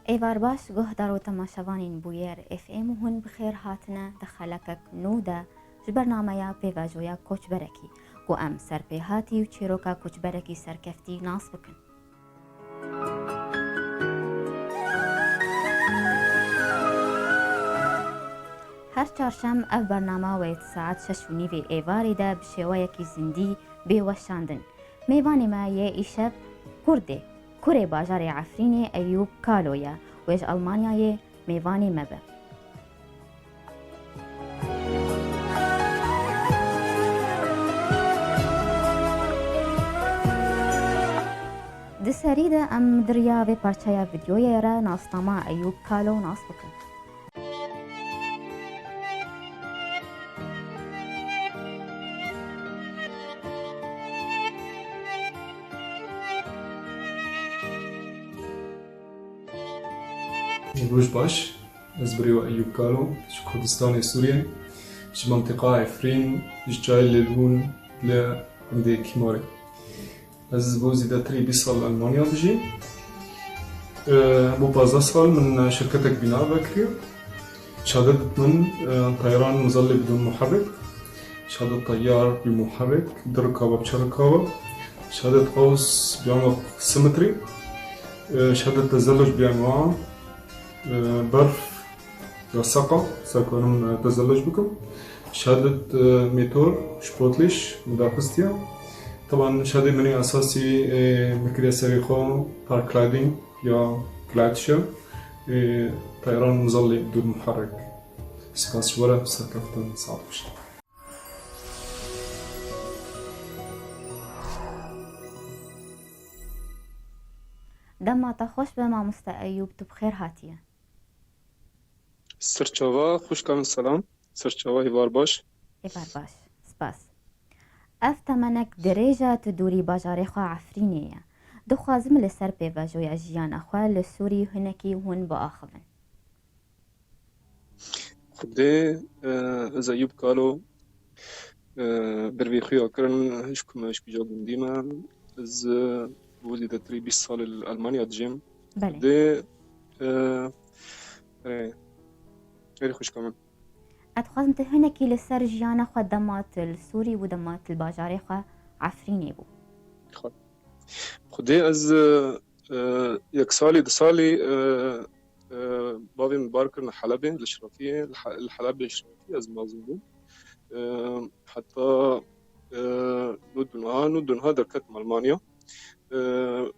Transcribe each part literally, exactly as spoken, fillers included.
Êvar baş, guhdar û temaşevanên Bûyer F M, hûn bi xêr hatine di xelekek nû de ji bernameya pêvajoya koçberekî, ku em serpêhatî û çîroka koçberekî serkeftî nas bikin. Her çarşem ev bername wê di saet şeş û nîvê êvarê de bi şêweyekî zindî bê weşandin. Mêvanê me yê îşev Kurd e, kurê bajarê Efrînê Eyûb Kalo ye. Wê ji Almanyayê mêvanê me be. Di serî de em di riya vê parçeya vîdyoyê re nasnama Eyûb Kalo nas bikin. Roj baş, ez birêva Eyûb Kalo, ji Kurdistanê Sûriyê, ji mentiqa Efrîn, ji çayê Lêlûn li gundê Kîmarê. Ez bo zêdetirî bîst sal li Almanya dijîm. Bo pazdeh sal min şirketek bîna vekiriye. Şehadet min, e, teyran muzellî bidûn muherrik. Şehadet teyar bi muherrik, di rikaba, bi çar rikaba. Şehadet qaws bi emaq simetrî. E, şehadet tezelluc bi enwa, e, berf ya seqa, sekanim, e, tezelluc bikim. Şehadet, e, motor, sportlich, min daxistiye. Taban şehadet min esasî, e, min kiriye serê xwe, paragliding ya Gleitschirm, e, teyran muzellî bidûn muherrik. Spas ji we re, serkeftin, saet xweş. Dema te xweş be mamoste Eyûb, tu bi xêr hatiye. Serçava, xwişka min selam. Serçava, êvar baş. Êvar baş. Spas. Ev temenek dirêj e, tu dûrî bajarê xwe Efrînê ye. Dixwazim li ser pêvajoya jiyana xwe li Sûrî hinekî hûn biaxivin. Xwedê, e, ez Eyûb Kalo, e, bervê xwe ya kirin, ji ku me, ji kîja gundî me. Ez, e, bo zêdetirî bîst salî li Almanya dijîm. Belê. Xwedê, e, erê, erê xwişka min. Ez dixwazim tu hinekî li ser jiyana xwe dema tu li Sûrî bû, dema tu li bajarê xwe Efrînê bû. Xwe-, Xwedê ez, e, e, yek salî, du salî, e, e, bavê min bar kirin Helebê, li Şirafiyê, li He-, li Helebê Şirafiyê ez mezin bûm. E, heta, e, nû du niha, nû du niha derketim Almanya. E,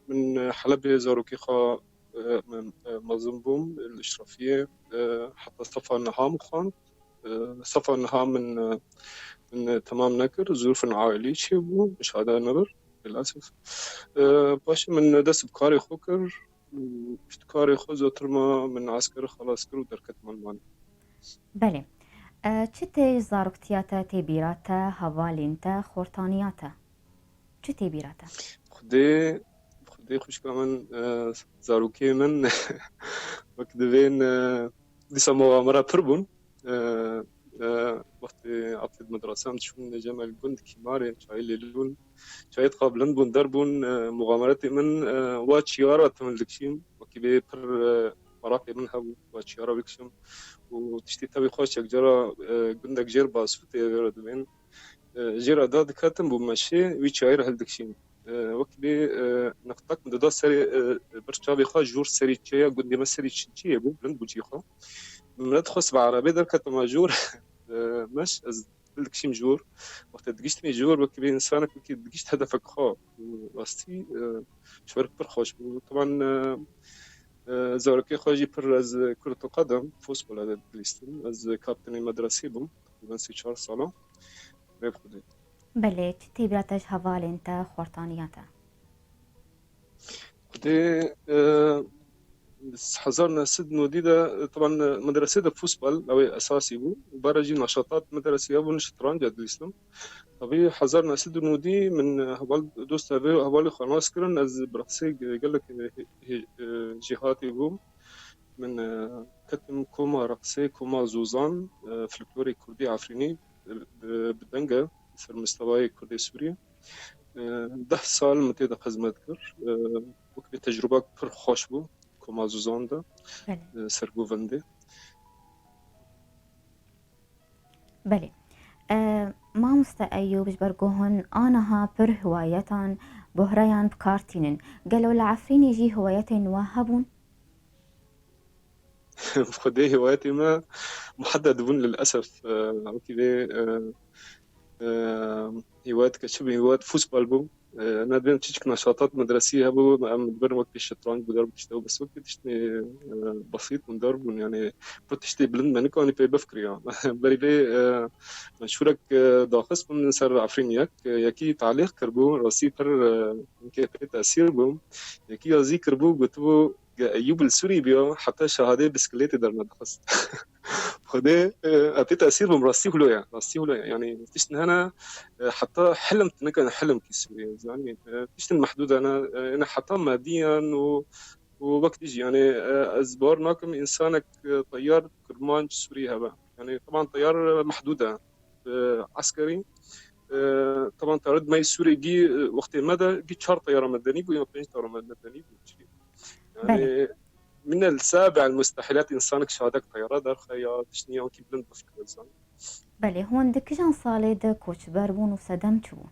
min Helebê zarokê xwe, e, min, e, mezin bûm li Şirafiyê. E, heta sefa niha min xwend. E, sefa niha min, e, min, e, temam nekir. Zûrfên ailî çêbû, min şada nebir, lilesef. E, paşê min dest bi karê xwe kir. Pişt karê xwe zotir ma min eskeri xelas kir û derketim Almanya. Belê. E, çi tê ji zaroktiya te tê bîra te, hevalên te, xortaniya te? Çi tê bîra te? Xwedê, Xwedê xwişka min, e, zarokê min wek divên, e, dîsa muxamera pir bûn. E, e, wextê apê di medrase em diçûn, cem el gund Kîmarê, çayê Lêlûn, çayê diqa bilind bûn, der bûn, e, muxameretê min, e, wa çiyara tim li dikişîm, wekî bê pir, e, meraqê min hebû, wa çiyara bikişim. Û tiştê tevî xweş yek cara, e, gundek jêr Basûtê vê re dibên. E, jê re da diketim bû meşê, wî çiyayê re hildikişîn. E, wekî bê, e, niqtek min dida serê, e, bir çavê xwe jûr serî çêya gundê me serî çi-, çiyê bû, bilind bû cî xwe. Min dixwest bi erebê derketime jûr, e, meş, ez hildikişîm jûr. Wextê digiştîmê jûr, wekî bê însanek wekî digişt hedefek xwe. Rastî, e, şorek pir xweş bû. Teban, e, e, zarokê xwe jî pir ez kurto qedim, fûsbol dilîstim. Ez kaptenê medresê bûm, teqrîben sê çar sala. Rê bi Xwedê. Belê, çi tê bîra te ji hevalên te, xortaniya te? Xwedê, e, hezar neh sed nodî de, e, teban, e, medresê de fûsbol, ew ê esasî bû. Bara jî naşatat medresê hebûn, şitranc dilîstim. Tabî hezar neh sed nodî min, e, heval dost ev û hevalê xwe nas kirin, ez bi reqsê ge-, gelek, e, hê-, hê-, e, jêhatî bûm. Min, e, ketim koma reqsê, koma zozan, e, folklorê kurdî Efrînî, e, bi, bi deng e, ser mistewayê kurdê Sûriyê. E, deh sal min tê de xizmet kir. E, wek bê tecrûbek pir xweş bû. Komazûzan de, Belê. e, sergovendê. Belê. E, Mamoste Eyûb, ji ber ku hûn aniha pir hiwayetan, bohreyan bi kar tînin. Gelo li Efrînê jî hiwayetên we hebûn? Bi Xwedê hiwayetê me muhedded bûn lilesef. E, wekî vê, e, e, hiwayet ke çi bû, hiwayet fûsbal bû. E, ne dibên çiçik neşatat medresî hebû, em dibirin wekî şetranc bû, der bû tişte û bes wekî tiştê, e, besît bûn, der bûn. Yani, bi tiştê bilind me nikanî pê bifkiriya. Berî vê, e, me şûrek, e, daxist bûn ser Efrîn yek, e, yekî talîq kiribû, rastî pir, e, hinkê pê tesîr bû. Yekî ya zî kiribû, gotibû, Ge Eyûb li Sûrî biya, heta şehadê bisikletê dernedixist. Xwedê, e, etê tesîr bûm, rastî hulo ye, rastî hulo ye. Yani tiştin hene, e, heta hilm tu nikin hilm kî Sûrî ye, zanî. E, tiştin mehdûd hene, e, yani heta mediyen û, û wek dijî, yani, e, ez bawer nakim insanek, e, teyar Kurmanc Sûrî hebe. Yani, teban teyar, e, mehdûd e. E, eskerî. E, teban teyar me Sûrî gî, e, wextê me de gî çar teyara medenî bû, ya pênc teyara medenî bû. Yani, Belê. Min el sabi el mustehilat insanek şadek teyara derxe ya tiştiniya wekî bilind bifkire zan. Belê, hûn di kijan salê de koçber bûn û sedem çi bû?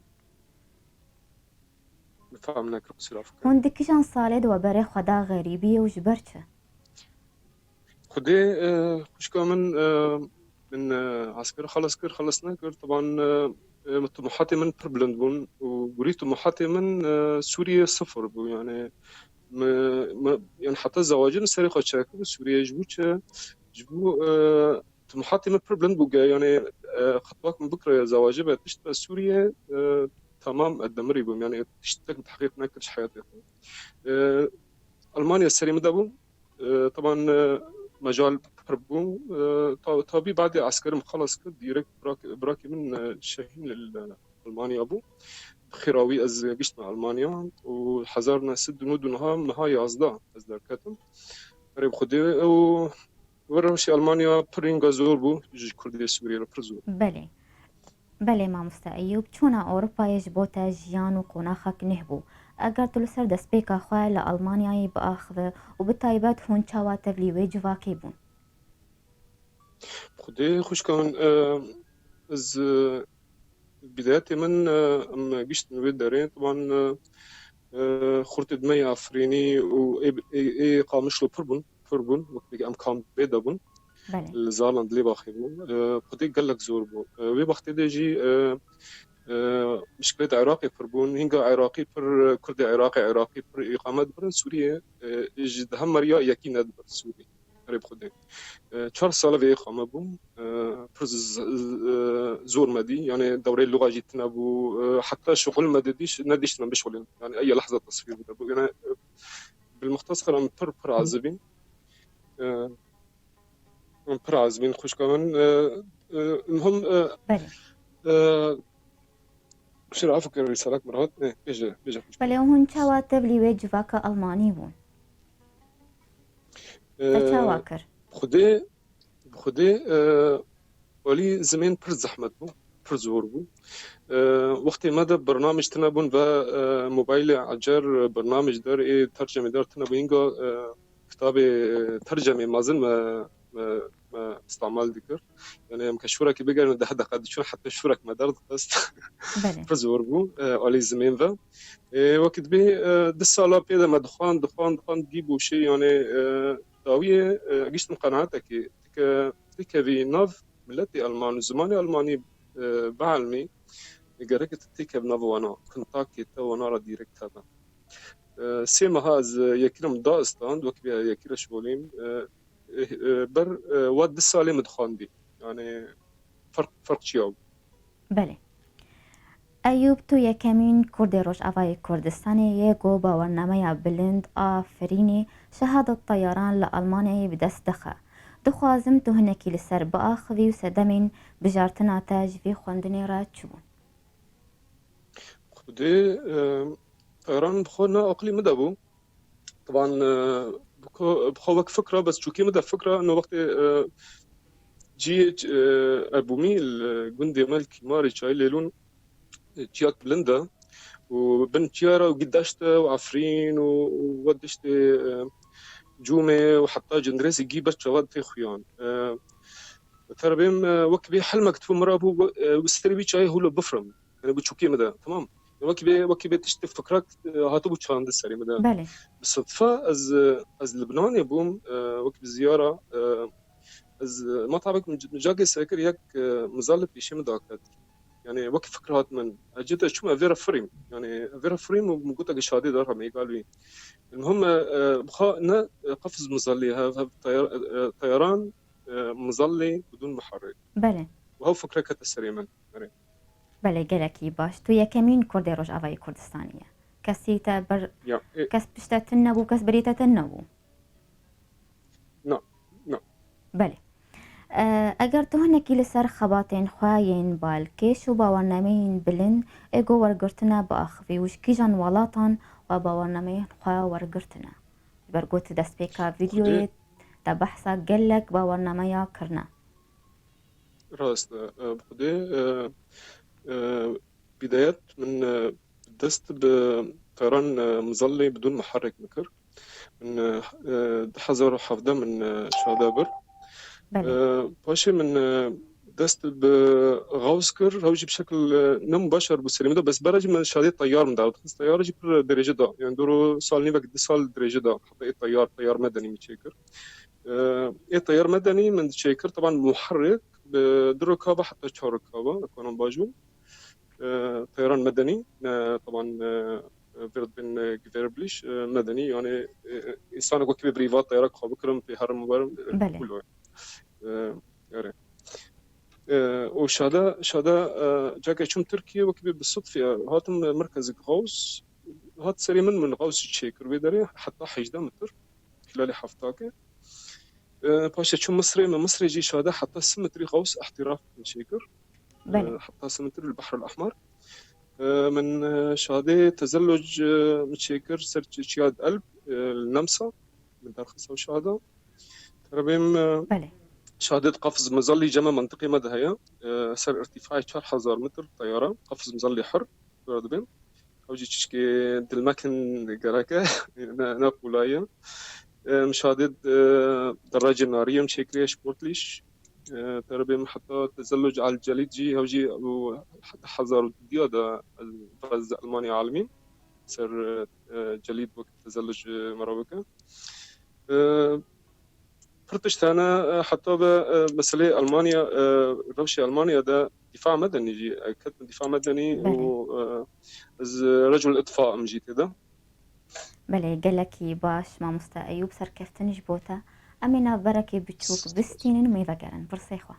Fam nekirim, sira fikir. Hûn di kijan salê de we berê xwe da xerîbiyê û ji ber çi? Xwedê, e, xwişka min, e, min, e, asker xelas kir, xelas nekir. Teban, e, e, tumuhatê min pir bilind bûn û gurî tumuhatê min, e, Sûriyê sifir bû. Yani, me, me, yani heta zewacê min serê xwe çekir, Sûriyê ji bo çi? Ji bo, e, tumuhatê min pir bilind bû, ge, yani, e, xetwak min bikira ya zewacê be, tişt be Sûriyê, e, temam, e, demirî bûm. Yani, tiştek min tehqîq nekir ji heyatê xwe. E, Almanya serê min de bû. E, teban, e, mecal pir bû. E, ta-, tabî badê eskerim xelas kir, direkt birak-, birakî min, e, şehîn li, li Almanya bû. Xêra wî ez giştim Almanya û hezar neh sed û nod û neh, niha yazdeh ez derketim. Berê bi Xwedê û wê rewşê Almanya pir hînga zor bû ji Kurdê Sûriyê re, pir zor. Belê. Belê mamoste Eyûb, çûna Ewropayê ji bo te jiyan û qonaxek nêh bû. Eger tu li ser destpêka xwe li Almanyayê biaxive û bi taybet hûn çawa tevlî wê civakê bûn? Xwedê xwişka min, e, ez, e, bidayetê min, e, em giştin wê derê, teban, e, e, xurtê di me yê Efrînî û ê, ê, ê Qamişlo pir bûn. Pir bûn, wek bêje em kampê de bûn. Belê. Li Zalan Dilê Baxê bûn. E, Xwedê gelek zor bû. E, wê wextê de jî, e, e, mişkilêt Iraqê pir bûn. Hînga Iraqî pir, Kurdê Iraqê, Iraqî pir îqamet birin Sûriyê. E, ji di hember ya yekî nedibir Sûrî. Erê bi Xwedê. E, çar sal vê îqame bûm. E, pir z-, z-, e, zor me dî. Yani dewrê luxa jî tine bû. E, heta şuxul me didîş, nedişt me bişxulin. Yani ey lehza tesvîr bide bû. Yani, e, Bilmuxtasar em pir, pir azibîn. E, em pir azibîn xwişka min. E, e, muhim, e, Belê. E, şira fikir risalek min hat. E, bêje, bêje xwişka. Belê, hûn çawa tevlî wê civaka Almanî bûn? E, Te çawa kir? Xwedê Bi Xwedê, e, alî zimên pir zehmet bû, pir zor bû. E, wextê me de bernamij tine bûn ve, e, mobaylê ecer bernamij der ê tercemê der tine bû. Hînga, e, kitabê, e, tercemê mezin me, me, me îstemal dikir. Yani em ke şûrekê bigerin deh deqe diçûn heta şûrek me derdixist. Belê. Pir zor bû, e, alî zimên ve. E, wekî dibê, e, du sala pê de me dixwand, dixwand, dixwand, dî bû şey, yani, e, dawiyê, e, giştim qenaetekê. Tike, tikevî nav miletê Alman û zimanê Almanî, e, bielmî, gerek tu têkev nav wana, kontakê te wana re direkt hebe. E, sê meha ez yekî re min da stand, wekî vê yekî re şolîm, e, e, e, ber, e, wa du salê min dixwandî. Yani ferq, ferq çi ya bû? Belê. Eyûb, tu yekemîn Kurdê Rojavayê Kurdistanê yê ku bawernameya bilind a Efrînê şehadet teyaran li Almanyayê bi dest dixe. Dixwazim tu hinekî li ser biaxivî û sedemên bijartina te ji vî xwendinê re çi bûn? Xwedê, e, teyaran bi xwe ne aqilî min de bû. Teban, e, bi xwe, bi xwe wek fikra, bes çûkê min de fikra, no wextê, e, cî, e, erbûmî li gundê me li Kîmarê Çayê Lêlûn, e, çiyak bilind e û bin çiya re û gî deşt e û Efrîn û, û we diştê, e, cûmê û heta cindirêsî gî ber çavan tê xuyan. E, Terebêm, e, wek bê helmek tu min re bû, e, bi serê wî çayê hûlo bifrim. Yani bi çûkê min de, tamam. Ya wekî bê, wekî bê tiştê fikrak, e, hatibû çandin serê min de. Belê. Bi sidfe ez, e, ez Libnanê bûm, e, wekî bi ziyara, e, ez, e, ma tabek min c-, min cagê sekir yek, e, mizal li pêşê min daket. Yani wekî fikir hat min. Ecê te çûm evê re firîm. Yani evê re firîm û min gote ki şadê dar hem êgal wî. Muhim, e, e, bi xwe ne, e, qefiz mizalî hev, hev tayar-, e, e, tayaran, e, mizalî bidûn muharrik. Belê. Û hev fikre kete serê min. Erê. Belê, gelekî baş. Tu yekemîn Kurdê Rojavayê Kurdistanê ye. Kesî te ber-, Ya, e, kes pişte te nebû, kes berî te te nebû. Na, na. Belê. E, eger tu hinekî li ser xebatên xwe yên balkêş û bawernameyên bilind ê ku wergirtine biaxivî û ji kîjan welatan we bawernameyên xwe wergirtine? Ji ber ku tu destpêka Xwedê vîdyoyê te behsa gelek bawernameya kirine. Rast e, e, bi Xwedê, e, e, bidayet min, e, dest bi tayaran, e, mizellî bidûn muharrik min kir. Min, e, e, du hezar û hevdeh min, e, şade bir. Belê. E, paşê min, e, dest bi xews kir, hew jî bi şekil, e, ne mubaşer bû serê min de, bes bera jî min şadê teyar min da. Dixist teyar jî pir derece da. Yani doro sal nîvek, du sal derece da. Heta ê teyar, teyar medenî min çêkir. E, ê teyar medenî min çêkir, teban muharrik, bi du rokaba heta çar rokaba, ekonom bajû. E, teyaran medenî, e, teban, e, e, vê re dibên, e, gewerblich, e, medenî, yani, e, e, însanek wekî vê birî va teyara ka bikirim, pê herim werim, e, Belê. Kulo. E, erê. E, û şade, şade, e, cake çûm Tirkiye, wekî vê bi sidfê hatim, e, merkezek xews, hat serê min, min xews çêkir wê derê, heta hejdeh metr, hilalê heftakê. E, paşê çûm Misrê, min Misrê jî şade heta sî metrî xews îhtîraf min çêkir. Belê. E, heta sî metrî li Behrul Ehmer. E, min, e, şadê tezelluc, e, min çêkir ser çi-, çiya Elb, e, li Nemsa. Min derxist ew şada. Terebêm, e, Belê. Şadê di qefiz mezellî cem e mentiqê me de heye. E, ser irtîfayê çar hezar metr teyara. Qefiz mezellî hir. Dibêm. Ew jî çişkê dilmekin gerek e, ne, ne qûlay e. Em şadê, e, derece nariyê em çêkiriye sportlich. E, terebê min heta tezelluc al celîd jî, ew jî û heta hezar û diya de ez vez Almanya alimî. Ser, e, celîd wek tezelluc, e, me re bike. E, Pir tişt hene, e, heta ve, e, meselê Almanya, e, rewşê Almanya de dîfa medenî jî, e, ketin dîfa medenî Belê. Û, e, ez, e, recul itfa im jî tê de. Belê, gelekî baş, mamoste Eyûb, serkeftin ji bo te. Em ê navberekê biçûk bistînin û mêvegerin. Pirsê xwe.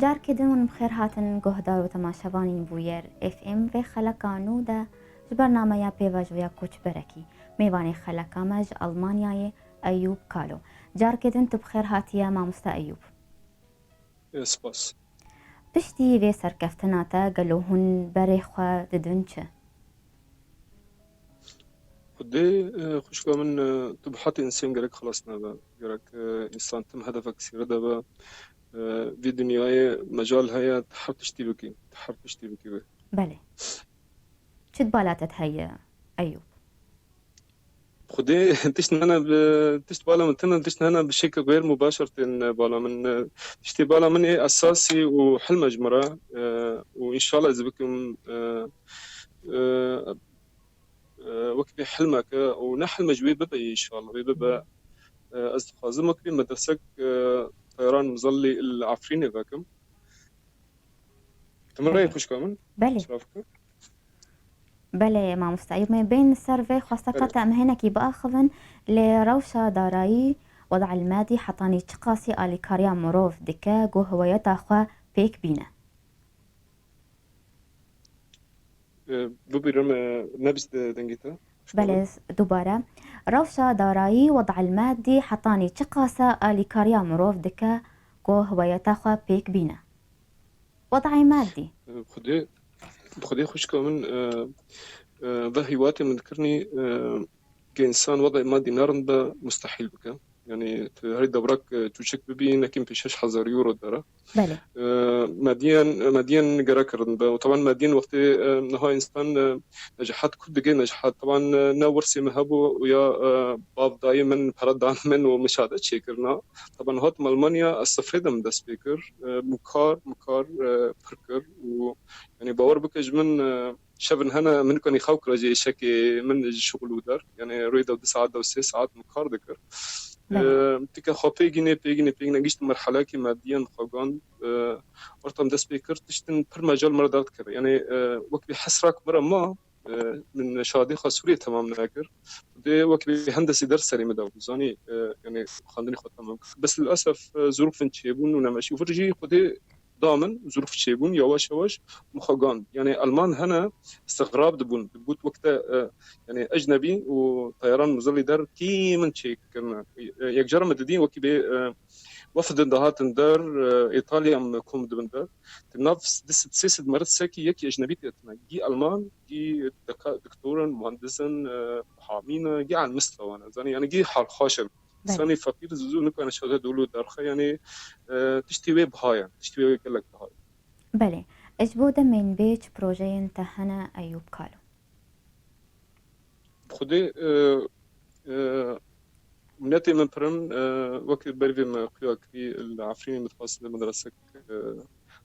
Carkê din hûn bi xêr hatin guhdar û temaşevanên Bûyer F M vê xeleka nû de ji bernameya pêvajoya koçberekî. Mêvanê xeleka me ji Almanyayê Eyûb Kalo. Carkê din tu bi xêr hatiye mamoste Eyûb. Ê, spas. Piştî vê serkeftina te gelo hûn berê xwe didin çi? Xwedê, e, xwişka min, e, tu bi hatê însan gerek xilas nebe. Gerek, e, însan tim hedefek sîre de be. E, vî dinyayê mecal heye, tu her tiştî bikî. Tu her tiştî bikî wê. Belê. Çi bala te heye, Eyûb? Xwedê tişt hene bi, tişt bala min tune, tişt hene bi şekil xêr mubaşir tên bala min. Tiştê bala min ê esasî û hilme ji min re, e, û înşallah ez bikim, e, e, e, wek bê hilmeke û ne hilme ji wê bibe înşallah, wê bibe. E, ez dixwazim wek bê medresek, e, teyaran mizellî li Efrînê vekim. Tim rê Belê. Xwişka min? Belê. Siraf ke. Belê, mamoste Eyûb, me bên ser vê xwesteka te em hinekî biaxivin, lê rewşa darayî, wed'il madî hetanî çiqasî alîkariya mirov dike ku hewiyeta xwe pêk bîne? Ee, bibîrim, e, nebîst, e, dengê te. Belê, dubare. Rewşa darayî, wed'il madî hetanî çiqasa alîkariya mirov dike ku hewiyeta xwe pêk bîne? Wed'ê madî. Xwedê, bi Xwedê xwişka min, e, e, ve hîwatê min dikirinî, e, ke însan wed'ê madî nerind be, mustehîl bike. Yani tu herî dewrak, e, çûçik bibî, nekin pêş şeş hezar euro dere. Belê. E, mediyen, mediyen gerek rind be. Û taban mediyen wextê, e, niha însan, e, necahat ku digê necahat. Taban, e, ne wirsê min hebû û ya, e, bav dayê min pere dan min û min şade çêkirina. Taban hatim Almanya, ez sifrê de min dest pê kir. E, min kar, min kar, e, pir kir û, yani, bawer bike ji min, e, şevin hene, min kanî xew kira ji êşekê min ji şixul û der. Yani, rûyê de du saet de sê saet min kar dikir. Belê. E, tike xwe pêgînê, pêgînê, pêgînê gişt merhelekî mediyen xwe gand. E, ortam dest pê kir, tiştin pir mecal min re derdikir. Yani, e, wek bir hesrak min re ma, e, min şadî xwe Sûriyê temam nekir. Dê wek bir hendesî der serê min de bû, zanî, e, yani xwendinê xwe temam kir. Bes lilesef, e, zurufin çêbûn û nemeşî. Vir jî Xwedê da min, zuruf çêbûn, yawaş yawaş min xwe gand. Yani Alman hene, istigrab dibûn. Digot wek te, e, yani ecnebî û teyaran muzilî der kî min çêkirine. E, yekcar min didî wekî bê, e, wefdin dihatin der, e, Îtalya em kom dibin der. Di nav di sed, sê sed merid sekî yekî ecnebî tê tine. Gî Alman, gî deka-, doktorin, muhendisin, e, muhamî ne, gî elmista wane. Zanî, yani gî halxaş in. Belê. Sanî feqîr zû nikane şade dolu derxe, yani, e, tiştî wê biha ye, tiştî wê gelek biha ye. Belê. Ji bo demên bê çi projeyên te hene Eyûb Kalo? Xwedê, e, e, minetê min pir in, e, wekî bervê me xuya kirî li Efrînê min dixwest li medresek, e,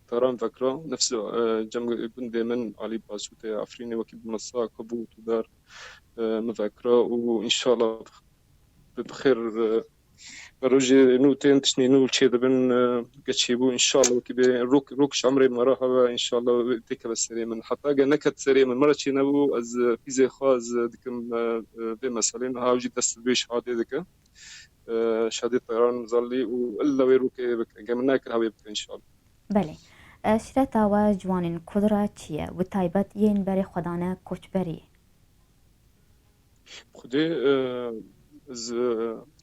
taran vekira. Nefs, e, cem gundê min Alî Basûtê Efrînê wekî bi mesa ku bû tu der, e, min vekira û înşallah bi, bi xêr, e, Rojê nû tên tiştê nû çêdibin, e, geçî bû, înşallah wekî bê rok, rok ji emrê me re hebe, înşallah wê têkeve serê min. Heta ge neket serê min, me re çê nebû, ez, e, pîzê xwe ez, e, dikim, e, e, vê meselê niha ew jî dest bi vê şadê dike. E, şadê Teyran Zallî û illa wê rokê bike. Ge min nekir hewê bike înşallah. Belê. E, şireta we ji wanên Kurd re çi ye? Bi taybet yên berê xwe dane koçberiyê. Xwedê, e, ez, e,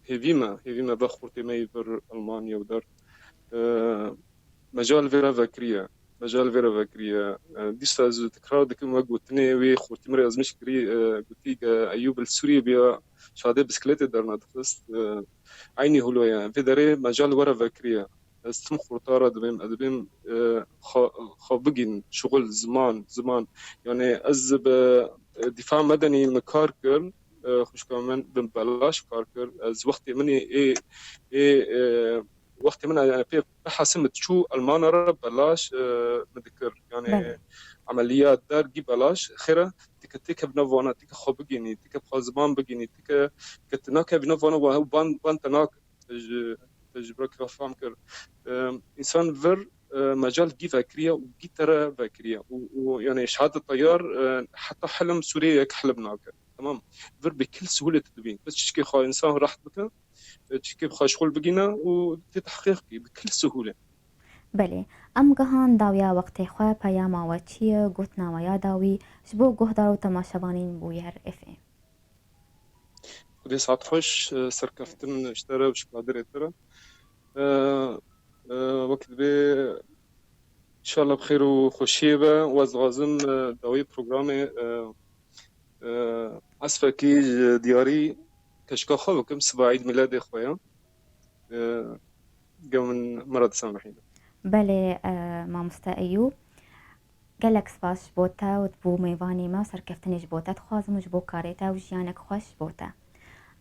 hêvî me, hêvî me ve xortê me yê vir Almanya û der. E, mecal vê re vekiriye, mecal vê re vekiriye. E, dîsa ez tekrar dikim, wek gotinê wê xortî min re yazmiş kirî, e, gotî, ge Eyûb li Sûriyê biya, şadê bisikletê dernedixist. E, eynî holo ye. Vê derê mecal we re vekiriye. Ez tim xorta re dibêm, ez dibêm, e, xwe, xwe bigîn, şixul, ziman, ziman. Yani ez bi, e, dîfa medenî min kar kir, e, xwişka min bi belaş kar kir. Ez wextê min ê, ê, ê, e, wextê min, yani pê, pê hesin min diçû Almana re belaş, e, min dikir. Yani Belê. Emeliyat dergî belaş, xêre, tike têkevî nav wana, tike xwe bigînî, tike bi xwe ziman bigînî, tike, tike tu nakevî nav wana, wan, wan te nak. Te ji, te ji bira kira fam kir. Em, însan vir, e, mecal gî vekiriye û gî te re vekiriye. Û, û, yani, şehadeta yar, e, heta hilm Sûriyê yek hilm nake. Tamam. Vir bi kil sihûlê tu dibîn. Bes çişkê xwe însan reht bike, e, çişkê xwe şixul bigîne û tê tehqîq kî bi kil sihûlê. Belê. Em gihan dawiya wextê xwe, peyama we çi ye, gotina we ya dawî, ji bo guhdar û temaşevanên Bûyer F M. Xwedê saet xweş, e, serkeftin ji te re û ji kadirê te re. E, e, wek divê înşallah bi xêr û xweşiyê be. Û ez dixwazim, e, dawî programê, e, e, esfekî ji diyarî keşka xwe bikim, siba Eîd Mîladê xwe ya. E, ge min, min re disamehîne. Belê, e, mamoste Eyûb. Gelek spas ji bo te û bo mêvanê me û serkeftinê ji bo te dixwazim û ji bo karê te û jiyanek xweş ji bo te.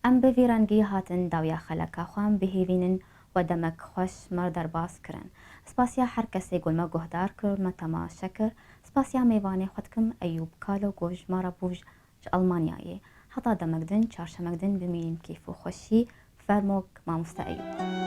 Em bi vî rengî hatin dawiya xeleka xwe, em bihêvînin we demek xweş me re derbas kirin. Spasiya her kesê ku me guhdar kir û me temaşe kir. Spasiya mêvanê xwe dikim Eyûb Kalo ku ji me re bû ji, ji Almanyayê. Heta demek din, çarşemek din bimînin kêf û xweşî. Fermo mamoste Eyûb.